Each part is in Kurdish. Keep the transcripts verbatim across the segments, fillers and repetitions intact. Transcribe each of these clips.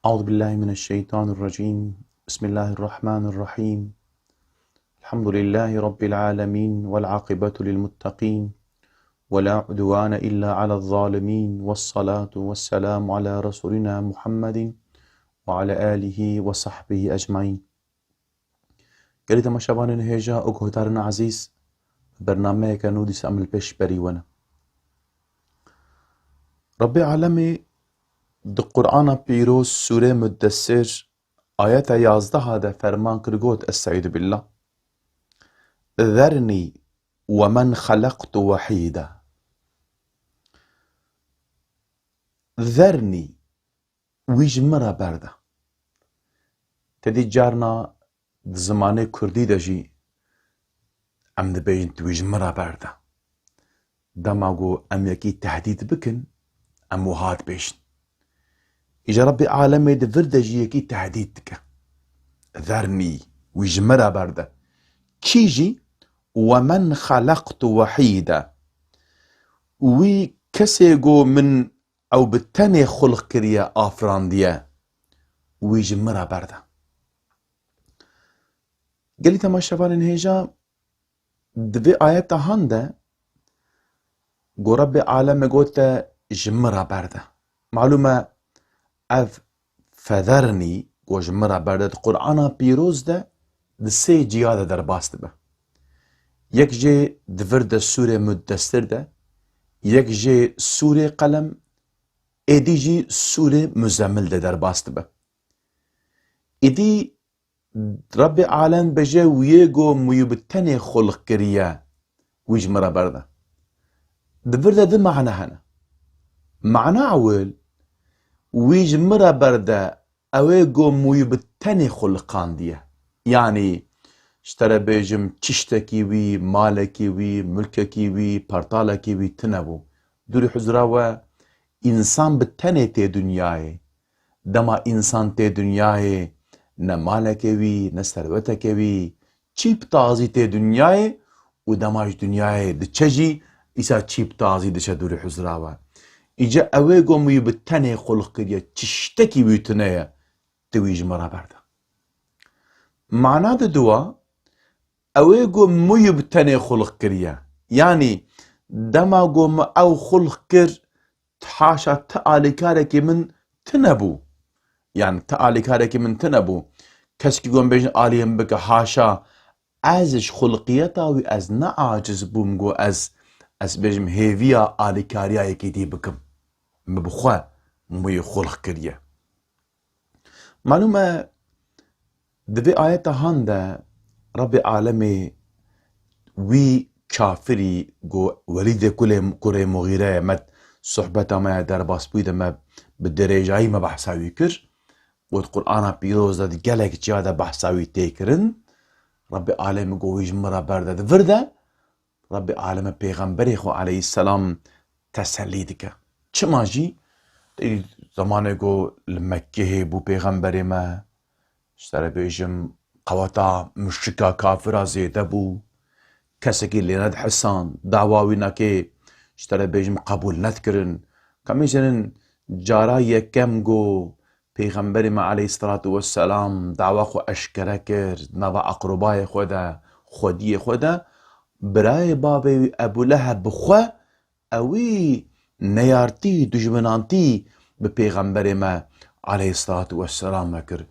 أعوذ بالله من الشيطان الرجيم. بسم الله الرحمن الرحيم. الحمد لله رب العالمين والعاقبة للمتقين ولا عدوان إلا على الظالمين والصلاة والسلام على رسولنا محمد وعلى آله وصحبه أجمعين. Gelî temaşevanên hêja û guhdarên ezîz, bernameyeke nû dîsa em li pêş berî we ne. Rebbê Alemê di Qur'ana Pîroz Sûrê Muddessir ayeta yazdeha de ferman kir got, Estaizu billah. Zernî we men xelaqtu wehîda. Zernî, wî ji min re berde. Te dî carna di zimanê kurdî de jî em dibêjin tu wî ji min re berde. Dema ku em yekî tehdît bikin, em wiha dibêjin. Îja Rebbê Alemê di vir de jî yekî tehdît dike. Zernî, wî ji min re berde. Kî jî? We men xelaqtu wehîde. Wî kesê ku min ew bi tenê xulq kiriye, afirandiye, wî ji min re berde. Gelî temaşevanên hêja, di vê ayeta han de ku Rebbê Alemê gote ji min re berde. Malûm e, ev fezernî ku ji min re berde di Qur'ana Pîroz de di sê ciya de derbas dibe. Yek jê di vir de Sûrê Muddessir de, yek jê Sûrê Qelem, êdî jî Sûrê Muzemmil de derbas dibe. Êdî Rebbê Alem bêje, wiyê ku mûyî bi tenê xulq kiriye, wî ji min re berde. Di vir de du mane hene. Mana ewil, wî ji min re berde, ew ê ku mûyî bi tenê xulqandiye. Yanî, ji te re bêjim, çiştekî wî, malekî wî, mulkekî wî, pertalekî wî tune bû. Dûrî huzura we, însan bi tenê tê dinyayê. Dema însan tê dinyayê, ne maleke wî, ne serweteke wî, çî bi tazî tê dinyayê û dema ji dinyayê diçe jî, îsa çî bi tazî diçe dûrî huzura we. Îca ew ê ku mûyî bi tenê xulq kiriye, çiştekî wî tune ye, tu wî ji min re berde. Mana diduwa, ew ê ku mûyî bi tenê xulq kiriye. Yanî, dema ku min ew xulq kir, haşa ti alîkarekî min tune bû. Yanî ti alîkarekî min tune bû. Kesekî ku em bêjin alî min bike, haşa, ez ji xulqiyeta wî ez ne aciz bûm ku ez, ez bêjim hêviya alîkariya yekî dî bikim. Min bi xwe mûyê xulq kiriye. Malûm e, di vê ayeta han de Rebbê Alemê wî kafirî ku Welîdê kulê, kurê Muxîre ye, me sohbeta me ya derbas bûyî de me bi dirêjayî me behsa wî kir. Got Qur'ana Pîroz de di gelek ciya de behsa wî tê kirin. Rebbê Alemê got wî ji min re berde di vir de. Rebbê Aleme pêxemberê xwe aleyhisselam tesellî dike. Çima jî? Ê, zemanê ku li Mekkehê bû pêxemberê me, ji te re bêjim, qeweta muşrika kafira zêde bû. Kesekî lê nedihisan, dawa wî nekê, ji te re bêjim, qebûl nedikirin. Ka mêzenin cara yekem ku Pêxemberê me aleyhisselatu vesselam dawa xwe eşkere kir, di nava eqrobayê xwe de, xwediyê xwe de, birayê bavê wî Ebû Leheb bi xwe ewî neyartî, dujminantî bi Pêxemberê me aleyhisselatu vesselam me kir.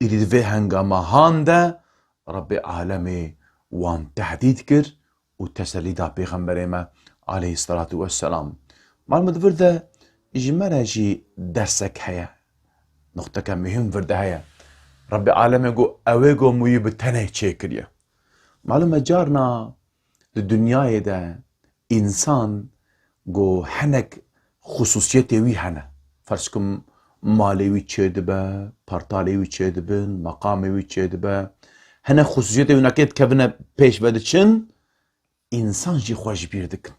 Îdî di vê hengama han de Rebbê Alemê wan tehdîd kir û tesellî da Pêxemberê me aleyhisselatu vesselam. Malum di vir de ji me re jî dersek heye. Nuqteke muhîm vir de heye. Rebbê Alemê got, ew ê got mûyî bi tenê çêkiriye. Malum e carna di dinyayê de însan ku hinek xusûsiyetê wî hene. Ferz kim malê wî çêdibe, pertalê wî çêdibin, meqamê wî çêdibe. Hinek xusûsiyetê wî nekê dikevine pêş ve diçin, însan jî xwe ji bîr dikin.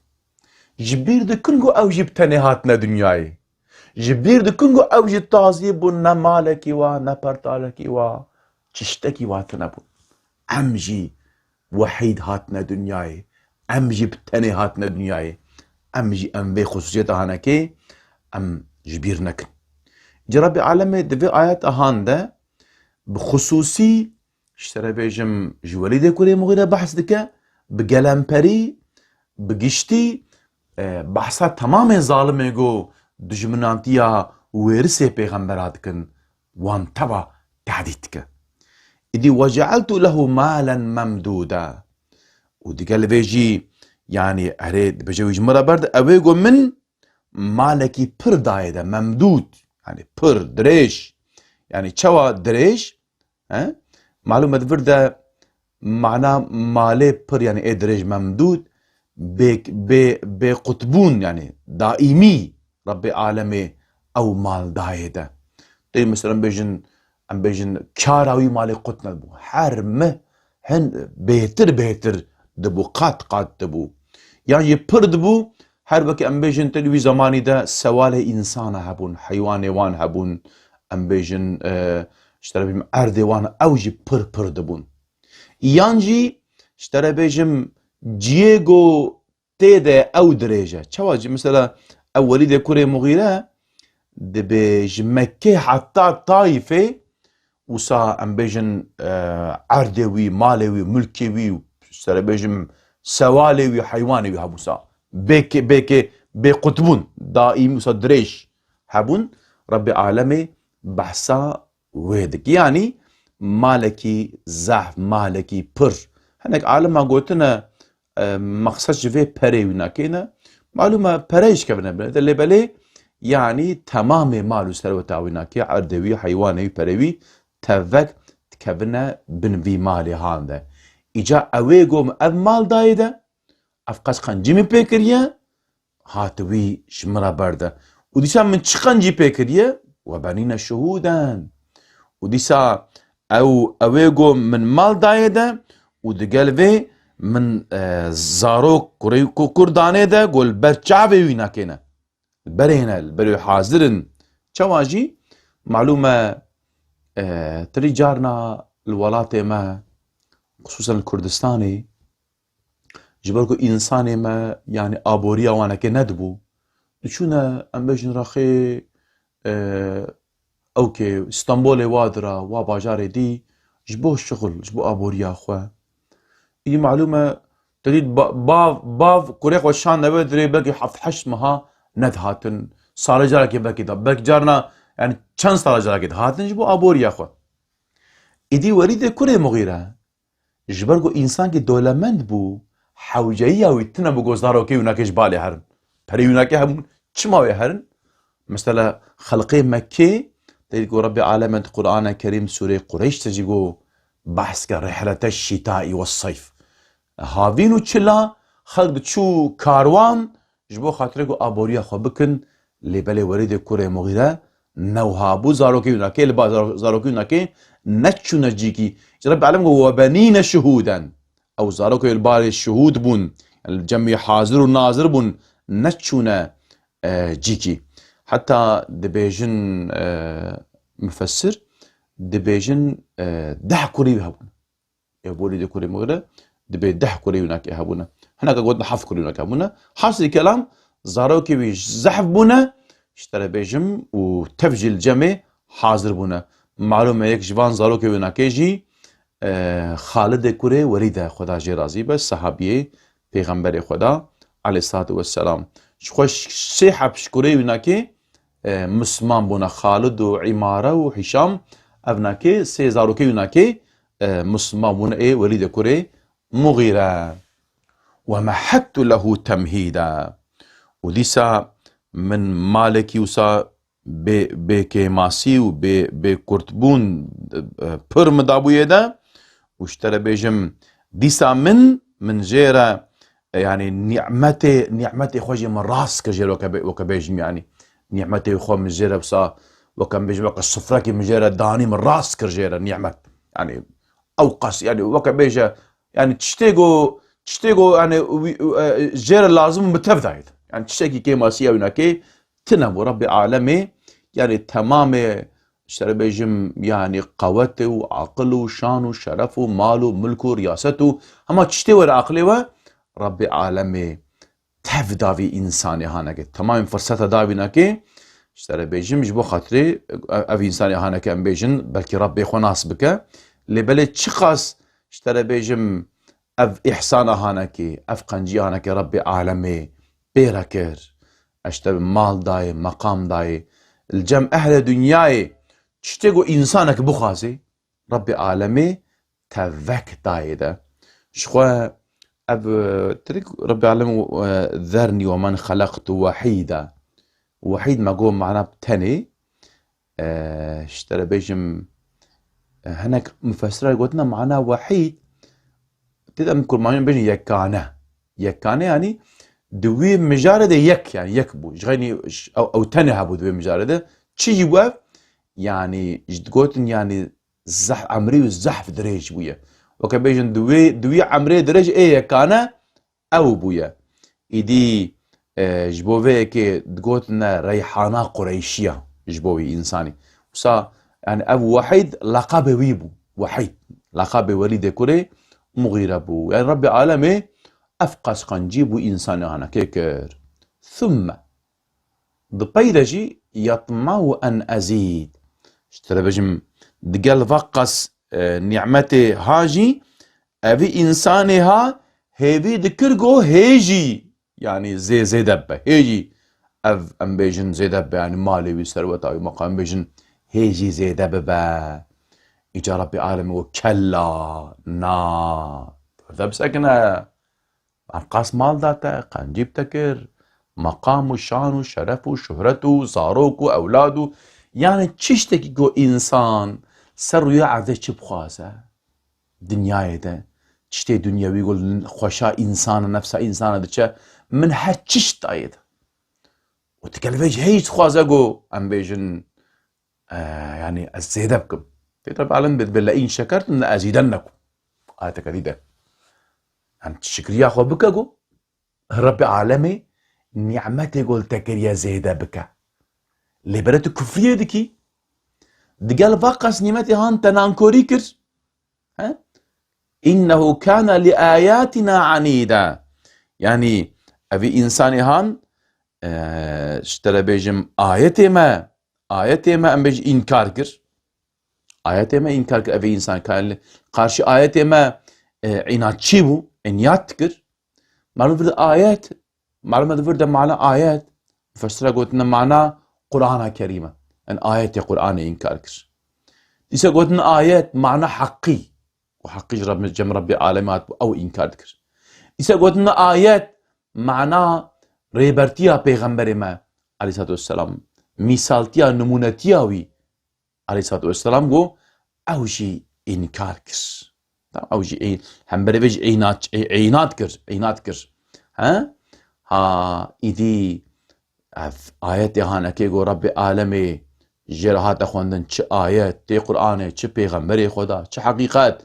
Ji bîr dikin ku ew jî bi tenê hatine dinyayê. Ji bîr dikin ku ew jî tazî bûn, ne malekî wa, ne pertalekî wa, çiştekî wa tune bûn. Em jî wehîd hatine dinyayê. Em jî bi tenê hatine dinyayê. Em jî em vê xusûsiyeta hanekê em ji bîr nekin. Ji Rebbê Alemê di vê ayeta han de bi xusûsî, ji te re bêjim, ji Welîdê Kurê Muxîre behs dike, bi gelemperî, bi giştî, e, behsa temamê zalimê ku dijminantiya wêrisê pêxembera dikin, wan teva tehdît dike. Îdî, "Ve cealtu lehu malen memdûda." Û digel vê jî, yanî, erê, dibêje wî ji min re berde, ew ê ku min malekî pir dayê de, memdûd, yanî pir, dirêj. Yanî çawa dirêj? He? Malûm e di vir de mana malê pir, yanî ê dirêj, memdûd, bê, bê, bê qutbûn, yanî daîmî Rebbê Alemê ew mal dayê de. Tê mesela em bêjin, em bêjin, kara wî malê qut nebû. Her meh hin bêtir bêtir dibû, qat qat dibû. Yan jî pir dibû, her wekî em bêjin, tê di wî zemanî de sewalê însana hebûn, heywanê wan hebûn, em bêjin, e, ji te re bêjim, erdê wan, ew jî pir pir dibûn. Yan jî, ji te re bêjim, ciyê ku tê de ew dirêj e. Çawa jî, mesela, ew Welîdê Kurê Muxîre dibê ji Mekkê heta Taîfê, wisa em bêjin, e, erdê wî, malê wî, mulkê wî, ji te re bêjim, sewalê wî, heywanê wî hebû wisa. Bêkê, bêkê, bê qutbûn, daîm wisa dirêj hebûn. Rebbê Alemê behsa wê dike. Yanî malekî zehf, malekî pir. Hinek alima gotine, e, mexsed ji vê perê wî nakê ne. Malûm e, pereyê jî kevine bin. Lê belê, yanî temamê mal û serweta wî nakê, erdê wî, heywanê wî, perê wî, tevek dikevine bin vî malê han de. Îca ew ê ku min ev mal dayê de, ev qas qencî min pê kiriye, hat wî ji min re berde. Û dîsa min çi qencî pê kiriye? "Ve benîne şuhûden." Û dîsa ew, ew ê ku min mal dayê de û digel vê min, e, zarok kurê ku kur danê de, ku li ber çavê wî nakêne. Li berê ne, li berê hazir in. Çawa jî, malûm e, e, tirî carna li welatê me, xisûsen li Kurdistanê, ji ber ku însanê me, yanî aboriya wanekê nedibû, diçûne, em bêjin, rexê, e, ewkê, Stenbolê wa dira, wa bajarê dî, ji bo şixul, ji bo aboriya xwe. Îdî malûm e, te dît ba-, bav, bav kurê xwe şande we dirê belkî heft heşt meha nedihatin. Salê carekê belkî da, belkî carna, yanî çend sala carekê dihatin ji bo aboriya xwe. Îdî Welîdê Kurê Muxîre, ji ber ku însankî dolemend bû, hewceyiya wî tune bû ku zarokê wî nake ji balê herin. Perê wî nake hebûn, çima wê herin? Mesela xelqê Mekkê, tê ku Rebbê Alemê di Qur'ana Kerîm Sûreyê Qureyş de jî got, behs ke rihlete şîtaî we seyf. Havîn û çila xelk diçû karwan, ji bo xatirê ku aboriya xwe bikin, lê belê Welîdê Kurê Muxîre ne wiha bû, zarokê wî nakê, li ba zaro-, zarokê wî nakê neçûne cîkî. Ji Rebbê Alem got, "Ve benîne şuhûden." Ew zarokê li barê şuhûd bûn, li cem wî hazir û nazir bûn, neçûne, e, cîkî. Heta dibêjin, e, mufessir, dibêjin, e, deh kurî wî hebûn. Ê Welîdê Kurê Muxîre dibê deh kurê wî nakê hebûne. Hineke gotin heft kurê wî nakê hebûne. Hasilî kelam, zarokê wî zehf bûne, ji te re bêjim, û tev jî li cemê hazir bûne. Malûm e, yek ji van zarokê wî nakê jî, e, Xalidê kurê Welîd e, Xweda jê razî be, sehabiyê Pêxemberê Xweda, aleyhissalatu vesselam. Ji xwe ş-, sê heb ji kurê wî nakê, e, Misliman bûne. Xalid û Îmare û Hîşam, ev nakê, sê zarokê wî nakê, e, Misliman bûne ê Welîdê kurê Muxîre. "Ve mehettu lehu temhîda." Û dîsa min malekî wisa bê, bê kêmasî û bê, bê kurtbûn, e, pir min dabûyê de. Û ji te re bêjim, dîsa min, min jê re, e, yanî nîmetê, nîmetê xwe jê min rast kir jê re weke bê-, weke bêjim, yanî nîmetê xwe min jê re wisa, weke min bêjim, weke sifrekî min jê re danî, min rast kir jê re nîmet. Yanî ew qas, yanî weke bêje, yanî tiştê ku, tiştê ku, yanî wî, e, jê re lazim min bi tev dayê de. Yanî tiştekî kêmasiya wî nakê tune bû. Rebbê Alemê, yanî temamê, ji te re bêjim, yanî qewetê û aqil û şan û şeref û mal û milk û riyaset û hema tiştê were aqilê we, Rebbê Alemê tev davî însanê hanekê. Temamê firseta davî nakê, Ji te re bêjim, ji bo xatirê ev, ev însanê haneke em bêjin, belkî Rebbê xwe nas bike. Lê belê çiqas ji te re bêjim, ev îhsana hanekê, ev qenciya hanekê Rebbê alemê pê re kir. Ez ji te mal dayê, meqam dayê. Li cem ehlê dinyayê tiştê ku însanek bixwazê, Rebbê alemê tevek dayê de. Ji xwe ev, e, tirik Rebbê alem, e, "Zerni ve men xelaqtu wehîda." Wehîd me got mana bi tenê. E, ji te re bêjim, e, hinek mufessira gotina mana wehîd, tê de em kurmanî bêjin yekane. Yekane yanî di wî mijarê de yek, yanî yek bû. Ji xeynî ş-, ew, ew tenê hebû di wê mijarê de. Çi jî bû ev? Yanî ji digotin yanî zeh-, emrî û zehf dirêj bûye. Weke bêjin di wê, di wî emrê dirêj ê yekane ew bûye. Îdî, e, ji bo vê yekê digotine Reyhana Qureyşiya ji bo wî însanî. Wisa, yanî ev Wehîd leqabê wî bû. Wehîd. Leqabê Welîdê kurê Muxîre bû. Yanî Rebbê alemê ev qas qencî bû însanê hanekê kir. Thumme. Di pey de jî yatmau en ezîd. Ji te re bêjim, digel va qas, e, nîmetê ha jî, evî însanê ha hêvî dikir ku hê jî, yanî zê-, zêde bibe. Hê jî ev, em bêjin, zêde bibe, yanî malê wî, serweta wî, meqam, em bêjin, hê jî zêde bibe. Îca Rebbê alemê got, kella, na. Te bisekine. Ev qas mal da te, qencî bi te kir, meqam û şan û şeref û şuhret û zarok û ewlad û, yanî çi tiştekî ku însan ser rûya erdê çi bixwaze, dinyayê de, tiştê dinyewî ku li xweşa însan, nefsa însan diçe, min her çi tişt dayê de. Û tu gelvê ji hê jî dixwaze ku em bêjin, e, yanî ez zêde bikim. Tê de alem bê, "Le in şekertum le ezîdennekum." Ayeteke dî de. Em şikriya xwe bike ku Rebbê alemê nîmetê ku li te kiriye zêde bike. Lê bere tu kufriyê dikî, digel va qas nîmetê han te nankorî kir. He? "Înnehu kâne li âyâtina anîda." Yanî, evî însanê han, e, ji te re bêjim, ayetê me, ayetê me, em bêjin, înkar kir. Ayetê me înkar kir, evî însan ka-, li qarşî ayetê me, e, înatçî bû, înat dikir. Malum vir de ayet, malum vir de mana ayet, mufessira gotine mana Qur'ana Kerîm e. Yanî ayetê Qur'anê înkar kir. Dîsa gotine ayet, mana heqî. Û heqî ji Reb-, cem Rebbê alemê hat, ew înkar dikir. Dîsa gotine ayet, mana rêbertiya Pêxemberê me, aleyhissalatu vesselam, mîsaltiya, nimûnetiya wî, aleyhissalatu vesselam, got, ew jî înkar kir. Tamam, ew jî ê-, hemberê vê jî ênat, ê-, ênat kir, ênat kir. He? Ha, îdî ev ayetê hanekê got Rebbê alemê jê re hate xwendin, çi ayet, tê Qur'anê, çi pêxemberê Xweda, çi heqîqet.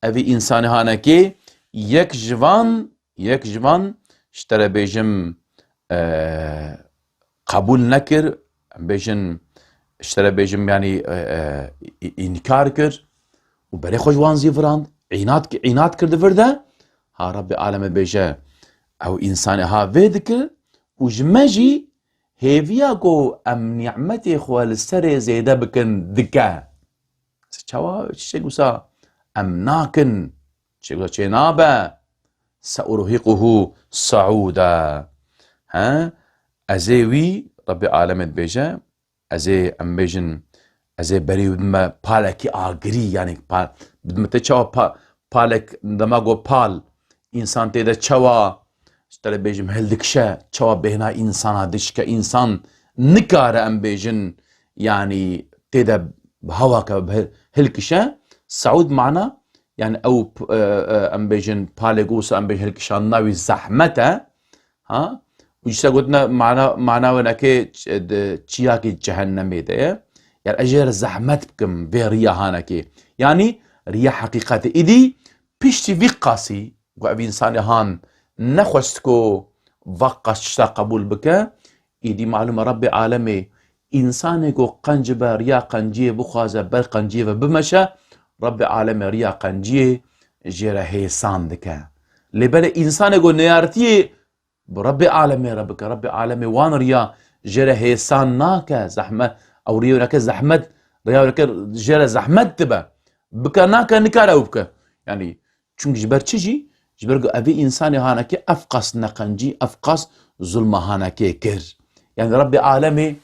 Evî însanê hanekê yek ji van Yek ji van, ji te re bêjim, e, qebûl nekir, em bêjin, ji te re bêjim, yanî, e, e, î-, înkar kir û berê xwe ji wan zî virand, înat ki-, înat kir di vir de, ha Rebbê alemê dibêje, ew însanê ha vê dikir û ji me jî hêviya ku em nîmetê xwe li serê zêde bikin dike. Çawa, çi wisa em nakin, çi wisa çê nabe. Seurhiquhu saûda. He? Ez ê wî, Rebbê alemê dibêje, ez ê, em bêjin, ez ê berî bidime palekî agirî, yanî pa-, bidime te çawa pa-, palek, dema got pal, însan tê de çawa, ji te re bêjim, hildikişe, çawa bêhna însana dişke, însan nikare, em bêjin, yanî tê de bi hewa ke bi hil-, hilkişe. Seûd mana, yanî ew p-, e, e, em bêjin, palê gosa, em bêjin, hilkişandina wî zehmet e. Ha? Û ji te gotine mana, mana wenekê ç-, di çiyakê cehennemê de ye. Yanî ez jê re zehmet bikim vê riya hanekê. Yanî riya heqîqetê. Îdî piştî vî qasî, ku ev însanê han nexwest ku va qas tişta qebûl bike, îdî malûm e Rebbê alemê însanê ku qenc be, riya qenciyê bixwaze, ber qenciyê ve bimeşe, Rebbê alemê riya qenciyê jê re hêsan dike. Lê belê însanê ku neyartiyê bi Rebbê alemê re bike, Rebbê alemê wan riya jê re hêsan nake, zehmet, ew rêya weke zehmet, rêya weke jê re zehmet dibe. Bike nake, nikare ew bike. Yanî, çunki ji ber çi jî? Ji ber ku evî însanê hanekê ev qas neqencî, ev qas zulma hanekê kir. Yanî Rebbê Alemê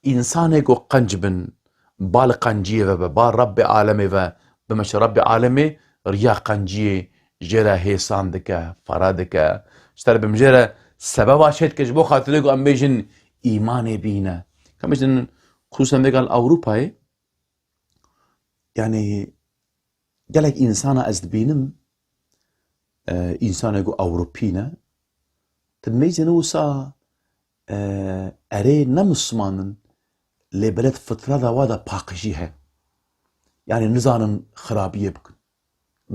însanê ku qenc bin, ba li qenciyê ve be, ba Rebbê Alemê ve bimeşe. Rebbê Alemê riya qenciyê jê re hêsan dike, fere dike. Ji te re bim jê re sebeba çê dike, ji bo xatirê ku em bêjin îmanê bîne. Em bêjin, xususen vêga li Ewropayê, yanî gelek însana ez dibînim, e, însanê ku Ewropî ne, tu meyzên wisa, e, erê ne Misliman in, lê belê di fitreta wa de paqijî heye. Yanî nizanin xirabiyê bikin.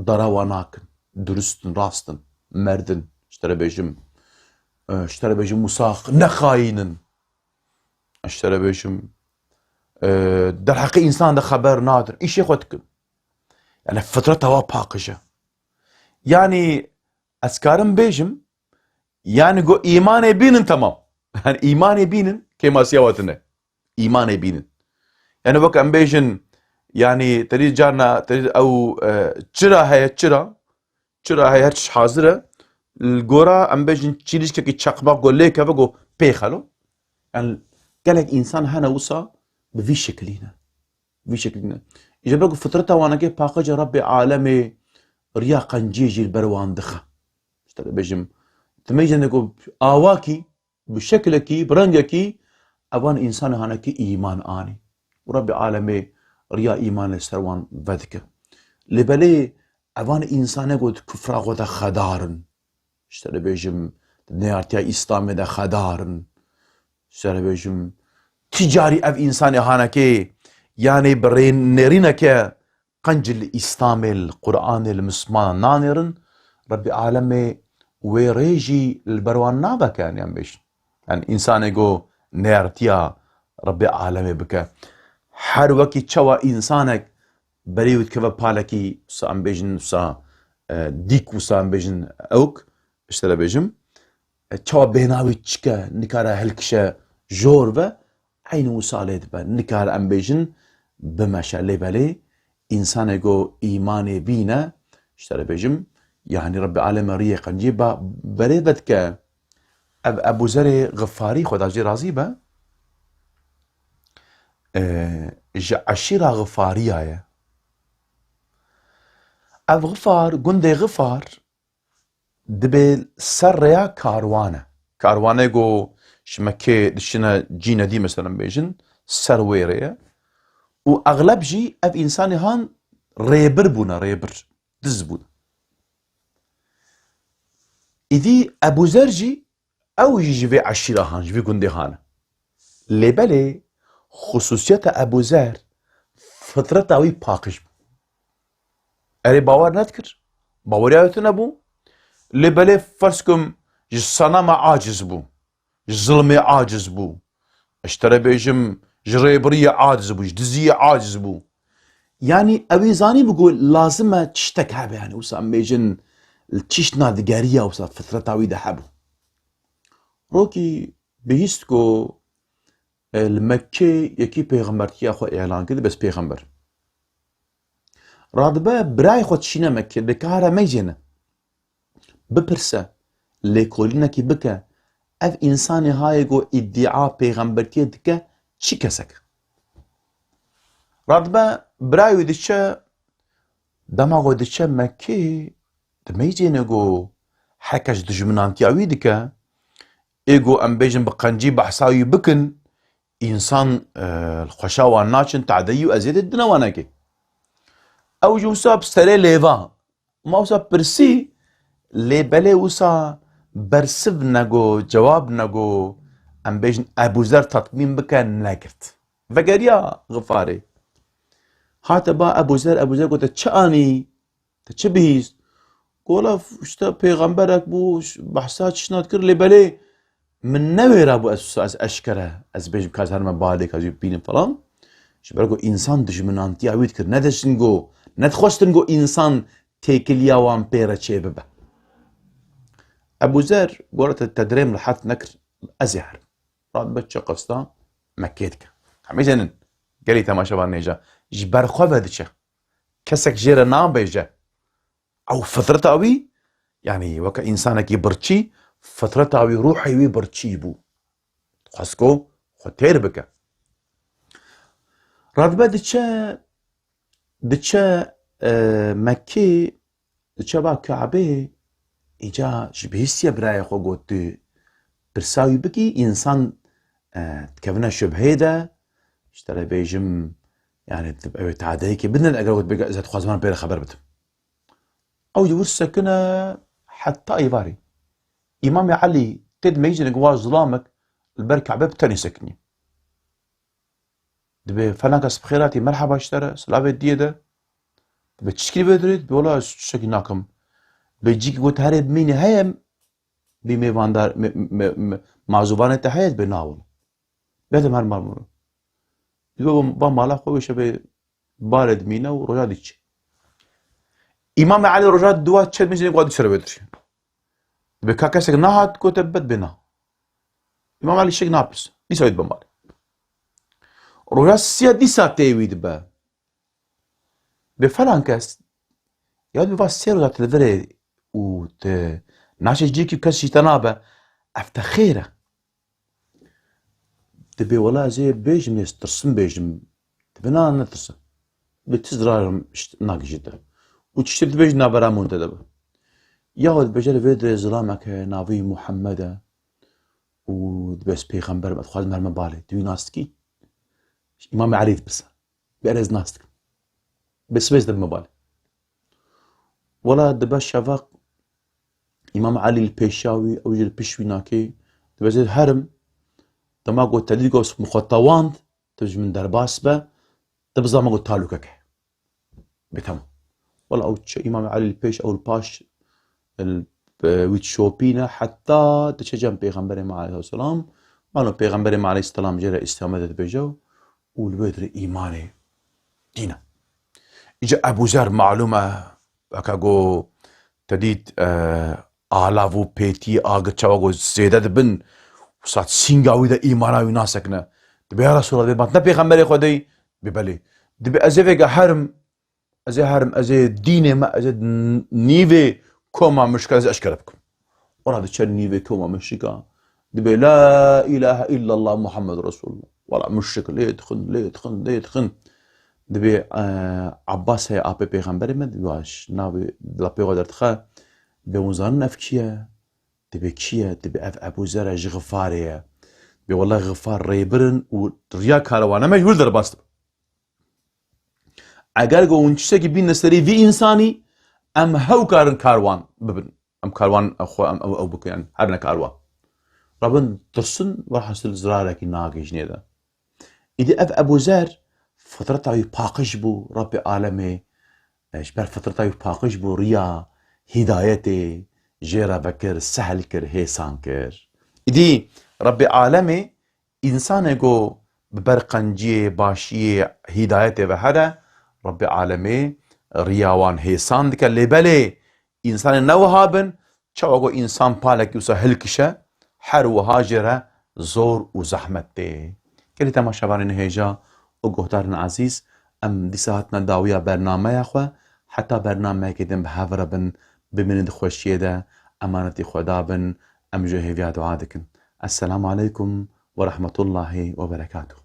Dara wa nakin. Durust in, rast in, merd in. Ji te re bêjim, e, ji te re bêjim wisa ne xayîn in. Ji te re bêjim, e, derheqê însan de xeber nadin. Îşê xwe dikin. Yanî fitreta wa paqij e. Yanî ez karim bêjim, yanî go îmanê bînin temam. Yanî îmanê bînin kêmasiya we tune. Îmanê bînin. Yanî wek em bêjin, yanî terî carna, terî ew, e, çira heye, çira. Çira heye, her tişt hazir e. Li gora em bêjin çîlîşkekî çeqmak go lê keve go pê xelo. Yanî gelek însan hene wisa bi vî şekilî ne. Vî şekilî ne. Ji ber ku fitreta wanekê paqij e, Rebbê Alemê riya qenciyê jî li ber wan dixe. Ji te re bêjim, tu meyzên ku awakî, bi şekilekî, bi rengekî, evan însanê hanekî îman anî. Û Rebbê Alemê riya îmanê li ser wan vedike. Lê belê evan însanê ku di kufra xwe de xedar in. Ji te re bêjim, di neyartiya Îslamê de xedar in. Ji te re bêjim, ti carî ev însanê hanekê, yanî bi rê nêrîneke qenc li Îslamê, li Quranê, li Mislimanan nanêrin, Rebbê Alemê wê rê jî li ber wan naveke, yanî em bêjin. Yanî însanê go neyartiya Rebbê Alemê bike. Her wekî çawa însanek berê wî dikeve palekî, wisa em bêjin, wisa, e, dîk, wisa em bêjin ewk, ji te re bêjim, e, çawa bêhna wî çik e, nikare hilkişe jor ve, eynî wisa lê dibe. Nikare em bêjin bimeşe, lê belê însanê go îmanê bîne, ji te re bêjim, yanî Rebbê Alemê riyê qencî ba berê vedike. Ev Ebû Zerê Xifarî, Xweda jê razî be, e, ji eşîra Xifariya ye. Ev Xifar, gundê Xifar, dibe ser rêya karwan e. Karwanê go ji Mekkê diçine cî nedî, mesela bêjin, ser wê rê ye. Û exleb jî ev însanê han rêbir bûne, rêbir, diz bûne. Îdî Ebû Zer jî, ew jî ji vê eşîra han, ji vî gundê han e. Lê belê xusûsiyeta Ebû Zer, fitreta wî paqij bû. Erê bawer nedikir. Baweriya wê tune bû. Lê belê ferz kim ji senama aciz bû. Ji zilmê aciz bû. Ji te re bêjim, ji rêbiriyê aciz bû, ji diziyê aciz bû. Yanî ew ê zanîbû ku lazim e tiştek hebe, yanî wisa em bêjin, li tiştna digeriya wisa fitreta wî de hebû. Rokî bihîst ku, e, li Mekkê yekî pêxembertiya xwe îlan kir, bes pêxember. Radibe birayê xwe dişîne Mekkê, dikare meyzêne. Bipirse, lêkolînekî bike, ev însanê hayê ku îdîa pêxembertiyê dike, çi kesek e? Radibe birayê wî diçe, dema ku diçe Mekkê, di meyzêne ku heke ji dijminantiya wî dike, ê ku em bêjin bi qencî behsa wî bikin, însan, e, li xweşa wan naçin, tadeyî û eziyetê didine wanekê. Ew jî wisa bi serê lêva. Ma wisa pirsî, lê belê wisa bersiv nego, cewab nego, em bêjin Ebû Zer tatmîn bike, negirt. Vegeriya Xifarê. Hate ba Ebû Zer, Ebû Zer gote, "Çi anî? Te çi bihîst?" Gola, "Îşte pêxemberek bû, ş-, behsa çişna dikir, lê belê min newêra bû ez, ez eşkere, ez bêjim ka ez herime balê ka ez wî bibînim falan." Ji ber ku însan dijminantiya wî dikir, nediştin ku, nedixwestin ku însan têkiliya wan pê re çê bibe. Ebû Zer gora te, te dirêm rehet nekir, ez ê herim. radibe çi qista Mekkê dike. Hemî zenin, gelî temaşevan nêja, ji ber xwe ve diçe. Kesek jê re nabêje. Ew fitreta wî, yanî weke însanekî birçî, fitreta wî, ruhê wî birçî bû. Dixwest ku xwe têr bike. Radibe diçe, diçe, e, Mekkê, diçe ba Kabê, îca ji bihîstiye birayê xwe got, tu pirsa wî bikî, însan, e, dikevine şubheyê de, ji te re bêjim, yani, ew ê tadeyekê bidin, eger got, bêga, ez dixwazim pê re xeber bidim. Ew ji wir sekine heta êvarî. Îmamê Elî tê dimeyî jinik wa zilamek li ber Kabe bi tenê sekinî. Dibê, "Felan kes bi xêr hatî, merheba ji te re, silavê diyê de." Dibê, "Çi şekilî vê dirê?" Dibê, "Wela ez tiştekî nakim." Dibê, "Cîkî ku te herê bimînî heye, bî mêvandar, me-, me-, me-, mazûvanê te heye?" Dibê, "Na wela." Bê te her mal mûro. Dibê, "Ba mala xwe wê şevê balê dimîne û roja diçe." Îmamê Elî roja dua çet min jinik wa dî sere vê dirê. Dibê ka kesek nehat gote bed bê na. Îmam Elî şek napirs. Dîsa wî dibe malê. Roja siya dîsa tê wî dibe. Bê falan kes, ya dibê va sê roja tu li vir ê û tu naşê cihekî kes jî te nabe, ev te xêr e. Dibê wela ez ê bêjim, ez tirsim bêjim. Dibê na, netirse. Dibê ti zirarim nagihîje te. Û tiştê dibêjî navbera min û te de be. Yaho dibêje li vê dirê zilamek heye, navê wî Muhammed e. Û dibê ez pêxember im, ez dixwazim herime balê. Tu wî nas dikî? Îmamê Elî dipirse. Bê ez nas dikim. Bê sibê ez dibime balê. Wela dibe şeveq, Îmam Elî li pêşiya wî, ew jî li pişt wî nakê. Dibê ez ê herim, dema ku te dît ku min xwe tewand, tu ji min derbas be, tu bizane ku talûkek e. Bê temam. Wela ew diçe, Îmam Elî li pêş, ew li paş, li, e, wî dişopîne, heta diçe cem Pêxemberê me aleyhisselam. Malum Pêxemberê me aleyhisselam jê re îstiqametê dibêje û li wê dirê îmanê tîne. Îca Ebû Zer malum e, weke ku te dît, e, alav û pêtî agir çawa ku zêde dibin, wisa sînga wî de îmana wî nasekine. Dibê, "Ya Resulallah," dibê, "ma tu ne pêxemberê Xwedê yî?" Dibê, "Belê." Dibê, "Ez ê vêga herim, ez ê herim, ez ê dînê me, ez ê n-, nîvê koma muşrika ez ê eşkere bikim." Wela diçe nîvê koma muşrika. Dibê, "La ilahe illallah Muhammed Resulullah." Wela muşrik lê dixin, lê dixin, lê dixin. Dibê, e, Abbas heye apê pêxemberê me, dibê, "Wa ji navê lapê xwe derdixe." Dibê, "Hûn zanin ev kî ye?" Dibê, "Kî ye?" Dibê, "Ev Ebû Zer e, ji Xifarê ye." Dibê, "Wela Xifar rêbir in û riya karwana me ji wir derbas dibe." Eger ku hûn tiştekî bîne serê vî însanî, em hew karin karwan bibin. Em karwan xwe em ew, ew bikin, yani herine karwan. Rabin tirsin, welhasil zirarekî nagihîjinê de. Îdî ev Ebû Zer fitreta wî paqij bû, Rabbê alemê, e, ji ber fitreta wî paqij bû, riya hîdayetê jê re vekir, sehl kir, hêsan kir. Îdî Rabbê alemê Însanê ku bi ber qenciyê, başiyê, hîdayetê ve here, Rebbê alemê riya wan hêsan dike. Lê belê, însanê ne wiha bin, çawa ku însan palekî wisa hilkişe, her wiha jê re zor û zehmet tê. Gelî temaşevanên hêja û guhdarên ezîz, em dîsa hatine dawiya bernameya xwe, heta bernameyekê din bi hev re bin, bimînin di xweşiyê de, emanetî Xweda bin, em ji hêviya dua dikin. Esselamu aleykum. ورحمة الله وبركاته.